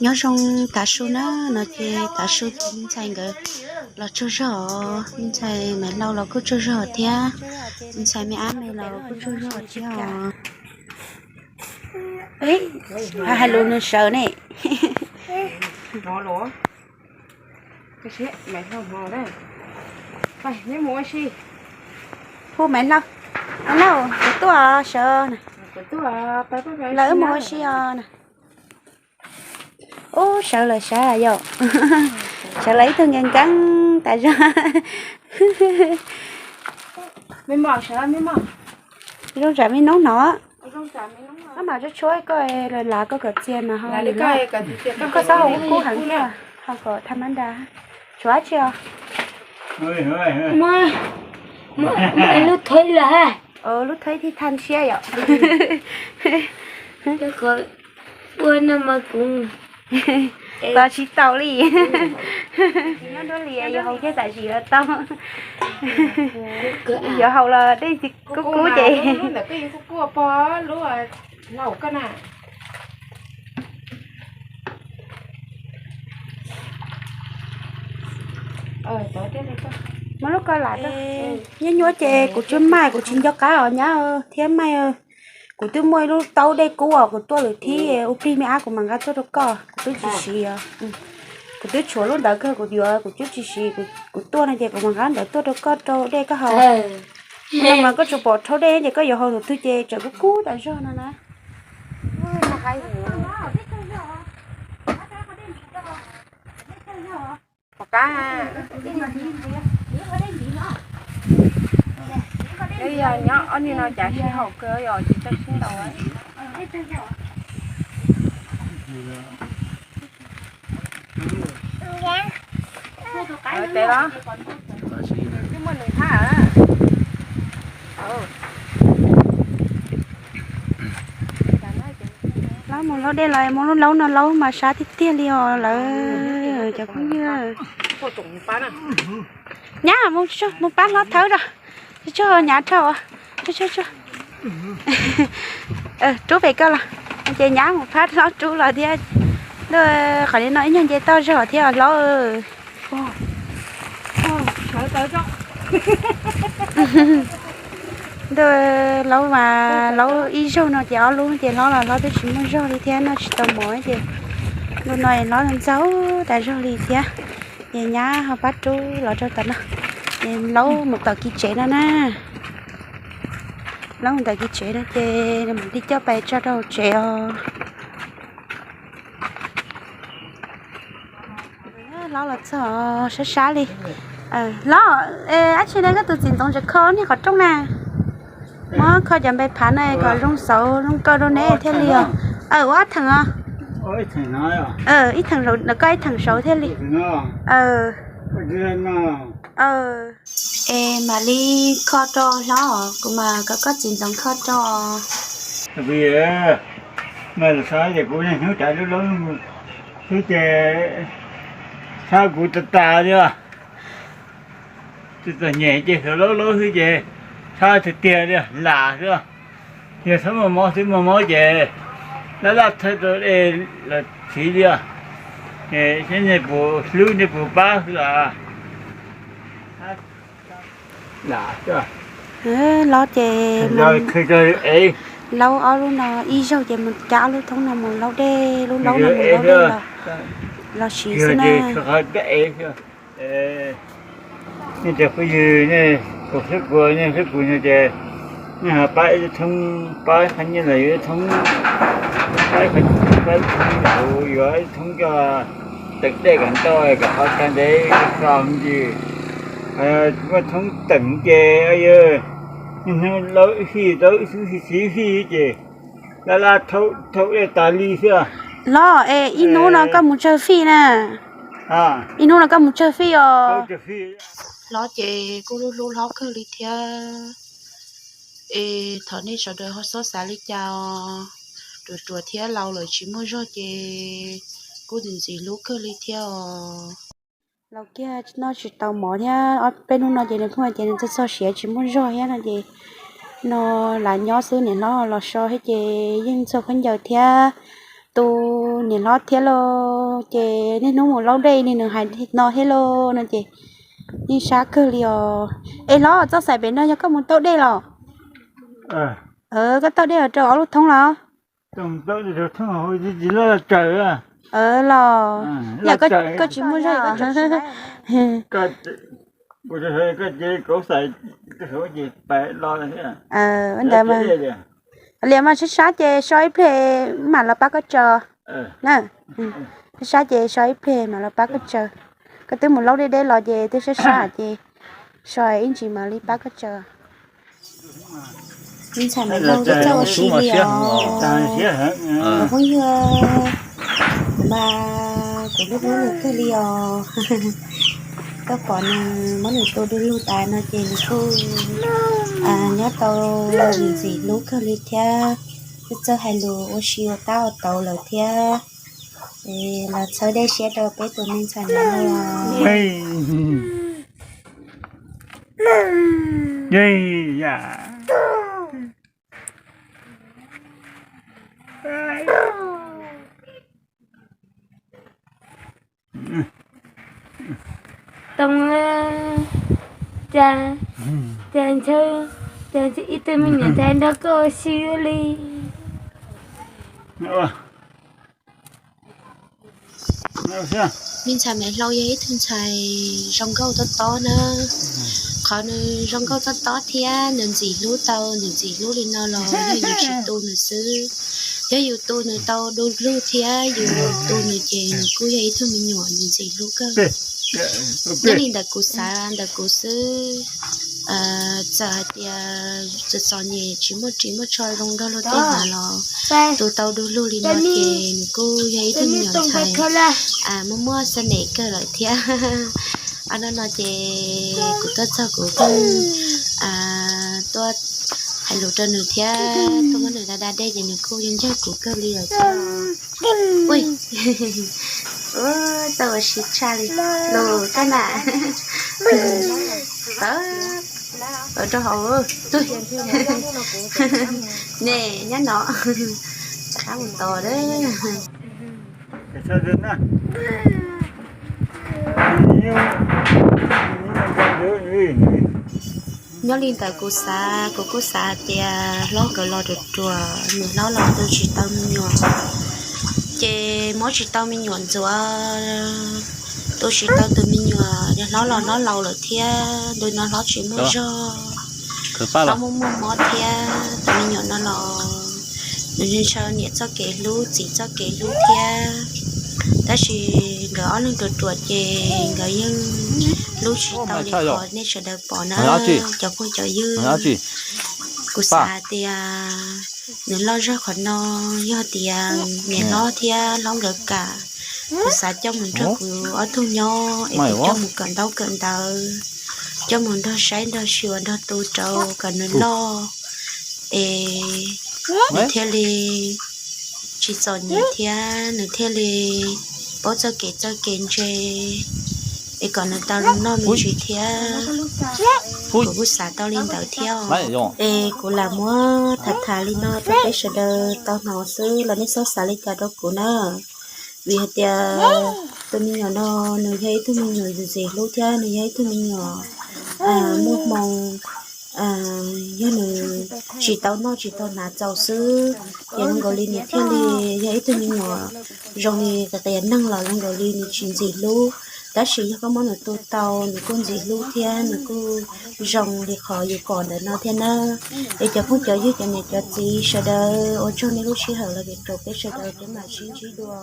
Nyob zoo tav su na, no ces tav su ces me ntxhais nkawd los tsaug zog, me ntxhais Maiv Hlau los kuj tsaug zog thiab, me ntxhais me ab me los kuj tsaug zog thiab os. Hais lus nws sawv ne. Hu Maiv Hlau, Maiv Hlau, kuv tuaj sawv na, lawv wb mus ua si os na. Ub, sawv lawm sav yom. Sawv lawm ib tug nkees nkees tas zog. Zoo tsam me noob hnov. Koj mam tshuab tshuab koj, lav koj kom txias mas ho, koj txhob hau kub heev thiab, hau kom thaj mab nra. Tshuav dab tsi os? Lub thwb lawm ha. Lub thwb thiaj thaj siab yom. Tos tsis tau li. Nyob nruab li yuav haus thiab tam sim yuav tau. Yuav haus los dej kub kub ces. Muab lub koj lam rau. Nyuaj nyuaj ces kuv tsis maij, kuv tsis nco qab os nyab thiab maij. Kuv twb muaj ib lub taub dej kub os, kuv tuaj lwm thib ua plig me ab kuv mam nqa tuaj rau koj, kuv twb tsis siv os. Kuv twb tshuav lub ntawd kawg kuv yuav, kuv twb tsis siv, kuv tuaj no ces kuv mam nqa ntawd tuaj rau koj rau dej koj haus. Mas koj tsuas pom rhaub dej ces koj yuav haus tus twg ces tsam kub kub tas zog no na. Nyob ob niag no cas sib haum kawg yog tsis tau sib ntaus. Tes los, twb muaj nws thab. Laub mus laub dej los muab lub laub no laub mas sab tiag tiag li os lawm cov phooj ywg. Nyab mus, mus pab hlob thawb rau. Tsuag, nyab rau. Rub pem koj los. Ces nyab mus pab hlob rub los thiab. Ntuj, qhov li no ib nyuag nce toj zog thiab os hlob. Ntuj, laub mas laub ib zaug no ces ob lub ces hlob los hlob twb tsis muaj zog li thiab noj tsis tau mov ces ntu no hlob ntxaug tas zog li thiab. Ces nyab ho pab rub los rau tom no. Ces laub mus tom kis tsev no na. Laub mus tom kis tsev no ces mam li coj pais tso rau hauv tsev os. Hlob los txog sab sab li. Hlob, dab tsi ne koj tus txiv ntxoov tseem kho niag qhov rooj na? Muab kho cov npe phav na kom zoo xauv zoo kaw rau neb thiaj li os. Ua ob theem os. Ib theem, koj ib theem saud thiaj li. Es mam li kho rau hlob, kuv mam kom koj txiv ntxoov kho rau. Mas los saib ces kuv niaj hnub cav lub laub xwb ces txhab kuv tas tas li os. Txom nyem ces xyov laub laub xwb ces txhab tiag tiag li os, lam xwb. Yog txhob muaj mob xwb, muaj mob ces laj laj thawb rau dej los thiv li os. Saib nej puas hlub, nej puas pab xwb os. Laub ces, laub ob lub no ib zaug ces mus cab ob lub thoob no mus laub dej, lub laub no mus laub dej los, los siv xwb na. Nej cov phooj yw, nej kuv hlub kuv, nej hlub kuv no ces nej ho pab ib thoob, pab qhov nyiaj los yuav ib thoob, pab qhov, pab kuv yuav ib thoob coj teem dej kom ntau kom qhov tag ntev so ntsis. Muaj thoob teem ces yog niaj hnub laub ib fij, laub ib xub fij, xib fij ces laj laj thauj dej tas li xwb. Los es ib hnub no koj mus tsawg fij na? Ib hnub no koj mus tsawg fij os? Los ces kuj hlub hlub hlob kawg li thiab. Es thov nej sawv daws ho txhob xav li cas os. Ruam ruam thiab laus lawm tsis muaj zog ces kuj ntxim ntxim hlub kawg li thiab os. Laus kiag noj tsis tau mov thiab, ob peb hnub no ces nws pheej tias nws txog txog siav tsis muaj zog thiab no ces no lam nyob xwb, niam hlob los so thiab ces yeej txog khaub ncaws thiab tu niam hlob thiab lauj. Ces niaj hnub mus laub dej li nws hais no thiab lauj no ces yeej sab kawg li os. Es hlob, txoj xais pem no yog koj mus tauj dej los? Koj tauj dej los rau ob lub thoob los? Los, yam koj tsis muaj zog. Ntawd mas, liam mas sab sab ces so ib pliag mam los pab koj tsaws na. Sab sab ces so ib pliag mam los pab koj tsaws. Koj twb mus laub dej deb los ces twb sab sab ces so ib ntsis mam li pab koj tsaws. Me ntxhais Maiv Hlau twb txawj ua si li os. Cov phooj ywg, kuv mas kuv hlub hlub nws kawg li os. Koj pom nws muab nws tu du lug tas no ces nws kuj nyob tau ntxim hlub kawg li thiab. Twb txawj hais lus ua si ua tab ua tauv lawm thiab. Los txhawb dej siab rau peb tus me ntxhais Maiv Hlau. Too, cas, cas ntshe, cas ntshe ib tug me nyuam ntxhais nrog koj ua si li. Me ntxhais Maiv Hlau yog ib tug ntxhais zoo nkauj tob tob na. Qhov nws zoo nkauj tob tob thiab nws ntxim hlub tau, nws ntxim hlub li no los yog yus tsis tu nws xwb. Yog yus tu nws tau du lug thiab yus tu nws ces nws kuj yog ib tug me nyuam nws ntxim hlub kawg. Nyob li ntawm kuv xav ntawm kuv xwb, txawm hais tias txom txom nyem tsis muaj ris muaj tsho zoo nrog luag tej hnav los tu tau du lug li no ces nws kuj yog ib tug me nyuam ntxhais muaj muaj xab nem kawg lawm thiab. Ob hnub no ces kuv tuaj txog kuv pheej tuaj hais lus rau nws thiab tuaj muab nws da da dej ces nws kuj yeej ncawg kuv kawg li lawm thiab. Ui, txawj ua si tshaj li lus koj na. Tawv, tawv rau hauv. Ne, nyob no, rov qab mus tos. Nyob li ntawd kuv xav, kuv kuj xav hais tias hlob nkawd los ruam ruam, niam hlob los tu tsis tau me nyuam, ces muab tsis tau me nyuam ntxuav, tu tsis tau tus me nyuam, niam hlob los hlob laus lawm thiab, ntu no hlob tsis muaj zog, hlob muaj muaj mob thiab, tus me nyuam no los nws ntshaw niam txoj kev hlub txiv txoj kev hlub thiab. Tab sis nkawd ob leeg ruam ruam ces nkawd yeej hlub tsis tau li qhov nej sawv daws pom na, cov phooj cov ywg. Kuv xav hais tias nws loj zog qhov no yog tias niam hlob thiab hlob nkawd kam, kuv xav coj mus nrog kuv ob tug nyob es kuv coj mus kawm ntaub kawm ntawv, coj mus nrog saib nrog xyuas nrog tu rau kom nws loj es nws thiaj li tsis txom nyem thiab nws thiaj li paub txoj kev txawj kev ntse es kom nws tau zoo noj me ntsis thiab. Kuv kuj xav tau li ntawd thiab os. Es kuv lam muab tham tham li no rau peb sawv daws tau hnov xwb los nej txhob xav li cas rau kuv na. Vim hais tias tus me nyuam no nws yog ib tug me nyuam ntxim ntxim hlub thiab nws yog ib tug me nyuam muaj hmoo, yog nws tsis tau noj tsis tau hnav txaus xwb, ces zoo nkaus li nws thiaj li yog ib tug me nyuam zoo li qias qias neeg los zoo nkaus li nws tsis ntxim hlub. Tab sis yog koj muab nws tu tau nws kuj ntxim hlub thiab nws kuj zoo li qhov yus pom ntawm no thiab na. Es cov phooj cov ywg cov niam cov txiv sawv daws, ua tsaug nej lub sij hawm los vim rau peb sawv daws, peb mam sib ntsib dua.